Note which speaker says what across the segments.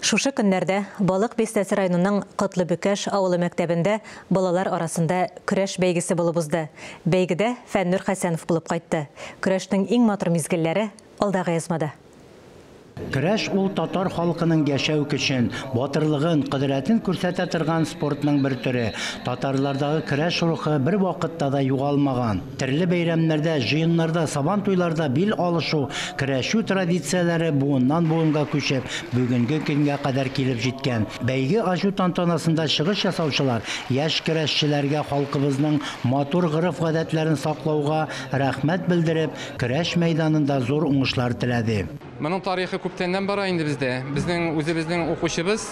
Speaker 1: Шушы көннәрдә Балык Бистәсе районының Котлы Бөкәш авылы мәктәбендә балалар арасында көрәш бәйгесе булып узды. Бәйгедә Фәннүр Хәсәнов булып кайтты. Көрәшнең иң матур мизгелләре алдагы язмада.
Speaker 2: Көрәш ул татар халкының яшәү көчен, батырлыгын, кодрәтен күрсәтә торган спортның бер төре. Татарлардагы көрәш рухы бер вакытта да югалмаган. Төрле бәйрәмнәрдә, җыеннарда, сабан туйларда бил алышу, көрәшү традицияләре буыннан буынга күчеп, бүгенге көнгә кадәр килеп җиткән. Бәйге ачу тантанасында чыгыш ясаучылар яшь көрәшчеләргә халкыбызның матур гореф-гадәтләрен саклауга рәхмәт белдереп, көрәш мәйданында зур уңышлар теләде.
Speaker 3: Моның тарихы күптәннән бара инде бездә. Безнең үзебезнең укучыбыз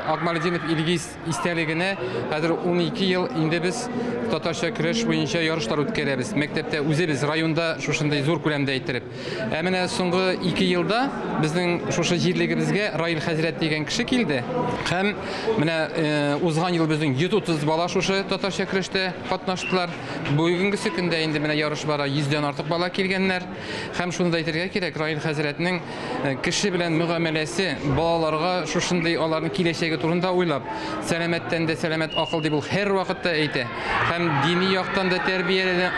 Speaker 3: Акмалетдинов Илгиз истәлегенә хәзер 12 ел инде без татарча көрәш буенча ярышлар үткәрәбез. Мәктәптә үзебез, районда шушындый зур күләмдә әйттереп. Ә менә соңгы 2 елда безнең шушы җирлегебезгә Раил хәзрәт дигән кеше килде. Һәм менә узган ел безнең 130 бала шушы татарча көрәштә катнаштылар. Бүгенгесе көндә инде менә ярыш бара, 100дән артык бала килгәннәр. Һәм шуны да әйтергә кирәк, Раил хәзрәтнең кеше белән мөгамәләсе, балаларга шушындый аларның киләчәге турында уйлап, сәламәттән дә сәламәт акыл дип ул һәрвакытта әйтә. Һәм дини яктан да тәрбия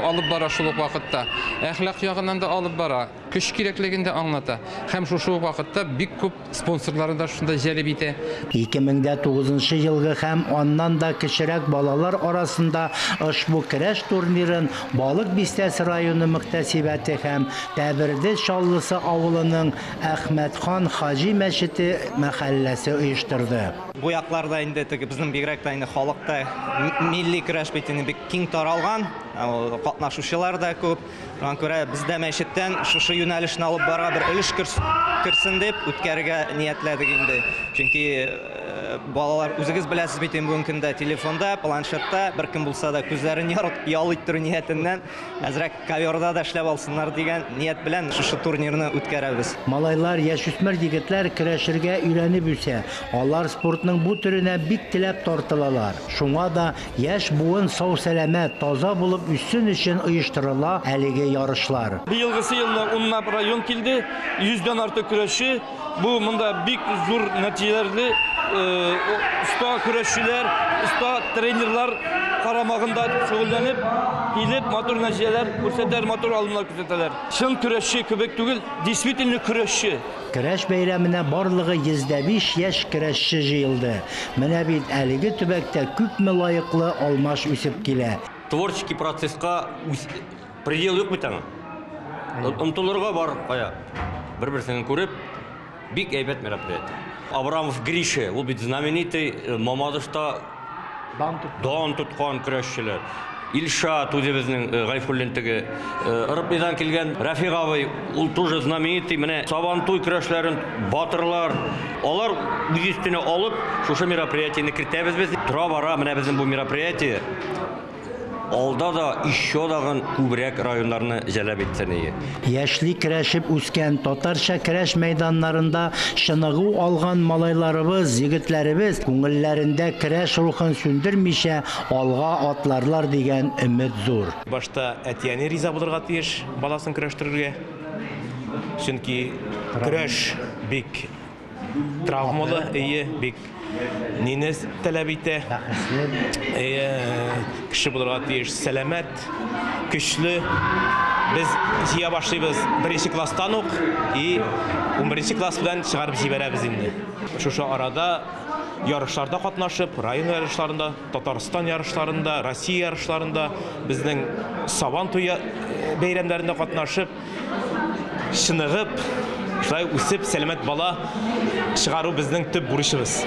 Speaker 3: алып бара шул ук вакытта, әхлак ягыннан да алып бара, көч кирәклеген дә аңлата. Һәм шушы ук вакытта бик күп спонсорларын да шунда җәлеп итә.
Speaker 2: 2009 елгы һәм аннан да кечерәк балалар арасында ошбу көрәш турнирын Балык Бистәсе районы мөхтәсибәте һәм Тәберде Чаллысы авылының Әхмәтхан хаҗи мәчете мәхәлләсе оештырды.
Speaker 4: Бу якларда инде теге безнең бигрәк тә инде халыкта милли көрәш бит инде бик киң таралган, катнашучылар да күп. Шуңа күрә без дә мәчеттән шушы юнәлешне алып барырга бер өлеш керсен дип үткәрергә ниятләдек инде. Чөнки балалар, үзегез беләсез бит инде, бүгенге көндә телефонда, планшетта бер кем булса да күзләрен ял иттерү ниятеннән әзрәк коверда да эшләп алсыннар дигән ният белән шушы турнирны үткәрәбез.
Speaker 2: Малайлар, яшүсмер егетләр көрәшергә өйрәнеп үсә. Алар спортның бу төренә бик теләп тартылалар. Шуңа да яшь буын сау-сәламәт, таза булып үссен өчен оештырыла әлеге ярышлар.
Speaker 5: Быелгысы елны унлап район килде, 100дән артык көрәшче. Бу монда бик зур нәтиҗәләрле оста көрәшчеләр, оста тренерлар карамагында шөгыльләнеп, килеп матур нәтиҗәләр күрсәтәләр, матур алымнар күрсәтәләр. Чын көрәшче кебек түгел, действительно көрәшче.
Speaker 2: Көрәш бәйрәменә барлыгы 105 яшь көрәшче җыелды. Менә бит әлеге төбәктә күпме лаеклы алмаш үсеп килә.
Speaker 6: Творческий процесска предел юк бит аның. Омтылырга бар кая. Бер-берсен күреп, бик әйбәт мероприятие. Абрамов Гриша, ул бит знаменитый Мамадышта дан тоткан көрәшчеләр. Илшат үзебезнең Гайфуллин теге Ырыпнидан килгән Рафик абый, ул тоже знаменитый, менә Сабантуй көрәшләрен батырлар. Алар үз өстенә алып, шушы мероприятиене кертәбез без. Тора-бара менә безнең бу мероприятие алда да еще дагын күбрәк районнарны җәлеп итсен ие.
Speaker 2: Яшьли көрәшеп үскән, татарча көрәш мәйданнарында чыныгу алган малайларыбыз, егетләребез күңелләрендә көрәш рухын сүндермичә алга атларлар дигән өмет зур.
Speaker 7: Башта әти-әни риза булырга тиеш баласын көрәштерергә. Чөнки көрәш бик травмалы, ие, бик нине таләп итә. Ие, кеше булырга тиеш сәламәт, көчле. Без җыя башлыйбыз беренче класстан ук и 11 класс белән чыгарып җибәрәбез инде. Шушы арада ярышларда катнашып, район ярышларында, Татарстан ярышларында, Россия ярышларында, безнең Сабан туе бәйрәмнәрендә катнашып, чыныгып, шулай үсеп, сәламәт бала чыгару безнең төп бурычыбыз.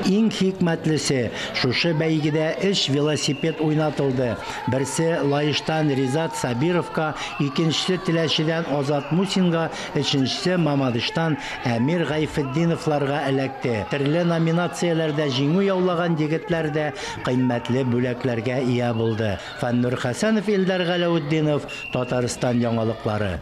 Speaker 2: Иң хикмәтлесе, шушы бәйгедә 3 велосипед уйнатылды. Берсе Лаештан Ризат Сабировка, икенчесе Теләчедән Азат Мусинга, өченчесе Мамадыштан Әмир Гайфетдиновларга эләкте. Төрле номинацияләрдә җиңү яулаган егетләр дә кыйммәтле бүләкләргә ия булды. Фәннур Хәсәнов, Илдар Галәүтдинов, Татарстан яңалыклары.